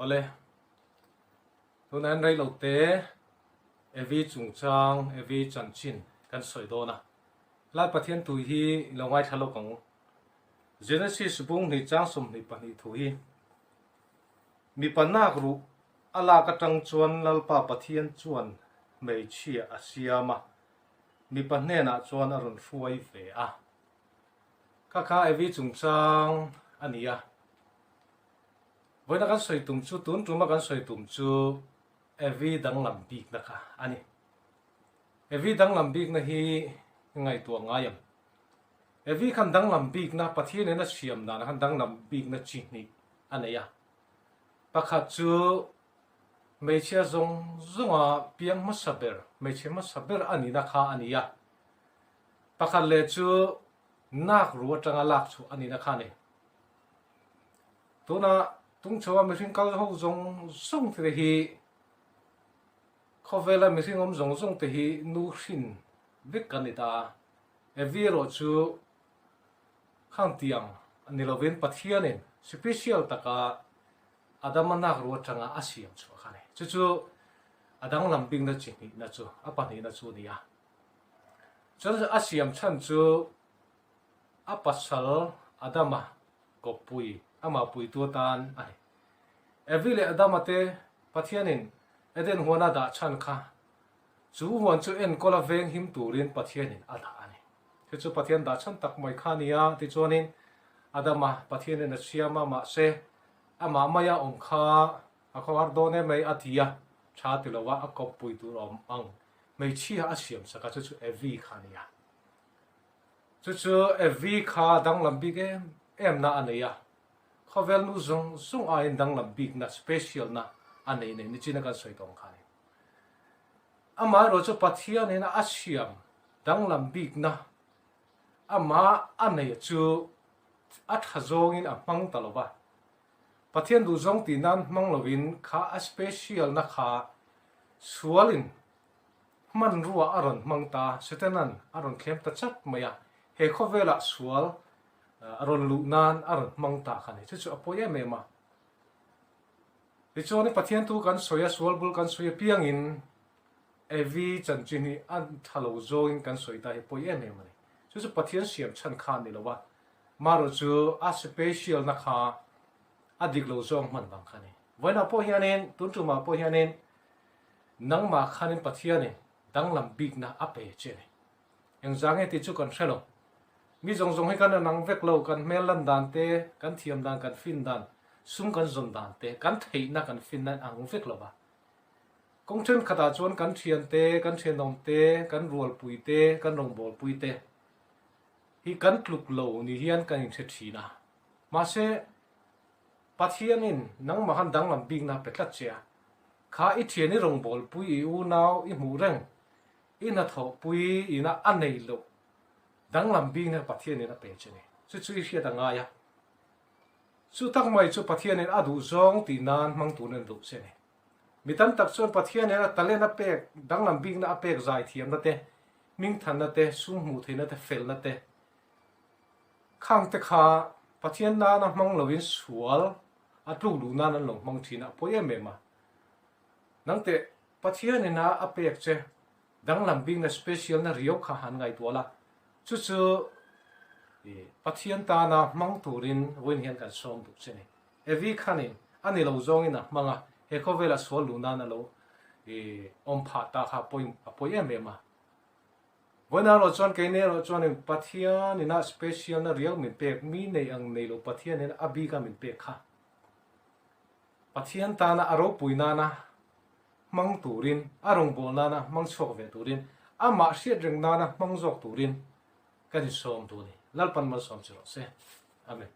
Awle, tunah hian rei lo te Evi chungchang, Evi chanchin kan sawi dawn a. Helai Pathian thu hi i lo ngaithla lawk ang. Genesis bung hnih chang 22 thu hi, Mipa nak ruh a lak atang chuan Lalpa Pathian chuan hmeichhia a siam a, mipa hnenah chuan a rawn hruai ve a. Kha kha Evi chungchang a ni a. Vawiina kan sawi tum chu, tun tuma kan sawi tum chu Evi danglam bikna kha a ni. Evi danglam bikna hi ngaihtuah ngai ang. Evi khan danglam bikna, Pathianin a siam danah khan danglam bikna chi hnih a nei a. Pakhat chu hmeichhia zawng zawnga piang hmasa ber, hmeichhe hmasa ber a nihna kha a ni a. Pakhat leh chu nak ru atanga lak chhuah a nihna kha a ni. Tuna tungchhoa mihring kal ho zawng zawng te hi khawvela mihring awm zawng zawng te hi nu hrin vek kan ni ta a. Evi erawh chu khang tiang ni lovin Pathianin special taka Adama nak ru atanga a siam chhuah kha a ni. Chu chu a danglam bikna chi hnihna chu a pahnihna chu a ni a. Chuan a siam chhan chu A pasal Adama kawppui amah puitu atan a ni. Evi leh Adama te Pathianin Eden huana dah chhan kha chu huan chu enkawl a veng him turin Pathianin a dah a ni. Chu chu Pathian dah chhan tak mai kha a ni a, tichuanin Adama Pathianin a siam a, mahse amah maia awm kha a khawhar dawn em mai a ti a, tha ti lova a kawppui tur awm ang hmeichhia a siam sak a, chu chu Evi kha a ni a. Chu chu Evi kha danglam bik em em na a nei a, khawvel nu zawng zawng aiin danglam bikna, special na, a nei nei nichin a kan sawi tawng kha a ni. Amaherawh chu Pathianin a siam danglam bikna amah a neih chu a tha zawngin a hmang ta lo va, Pathian duhzawng tih nan hmang lovin kha a special na kha sualin Hmanrua a rawn hmang ta, Setanan a rawn thlem ta chat mai a, he khawvelah sual a rawn luh nan a rawn hmang ta kha ni. Chu chu a pawi em em a. Tichuan Pathian thu kan sawi a, sual bul kan sawi apiangin Evi chanchin hi a tha lo zawngin kan sawi ta hi pawi em em a ni. Chu chu Pathian siam chhan kha a ni lo a, marawh chu a special na kha a dik lo zawng hman vang kha a ni. Vawiinah pawh hianin, tun tumah pawh hianin Nangmah khanin Pathianin danglam bikna a pe che a ni. Engzah nge tih chu kan hre lo. Mi zawng zawng hi kan anang vek lo, kan hmel lan dan te, kan thiam dan, kan fin dan, sum kan zawn dan te, kan theihna kan finna in ang vek lo va. Kawng thenkhatah chuan kan thian te, kan thianawm te, kan rualpui te, kan rawngbawlpui te hi kan tluk lo ni hian kan inhre thin a. Mahse, Pathianin nangmah khan danglam bikna a pe tlat che a. Kha i thian i rawngbawlpui i unau i hmuh reng, i hnathawhpui ina a nei loh danglam bikna Pathianin a pe che ni. Chu chu i hriat a ngai a. Chu tak mai chu Pathianin a duh zawng tih nan hmang turin a duh che ni. Mi tam tak chuan Pathianin a talent a pek, danglam bikna a pek zai thiamna te, hmingthanna te, sum hmuh theihna te, felna te, khang te kha Pathian nana hmang loin sual a tluk luh nan an lo hmang thin a, a pawi em em a. Nang teh Pathian ina a pek che danglam bikna special na riau kha han ngaihtuah la, chu chu Pathian tana hmang turin vawiin hian kan sawm duh che ni. Evi khanin a ni lo zawngin a hmang a, he khawvela sual luh nan a lo awm phah ta kha a pawi em em a. Vawiin erawh chuan keini erawh chuanin Pathian ina special na riau min pek, mi nei ang nei lo Pathian ina a bika min pek kha Pathian tana a ropui nana hmang turin, a rawngbâwl nana hmang chhuak ve turin, amah hriat reng nana hmang zawk turin kan insawm duh a ni. Lalpan malsawm che rawh se. Amen.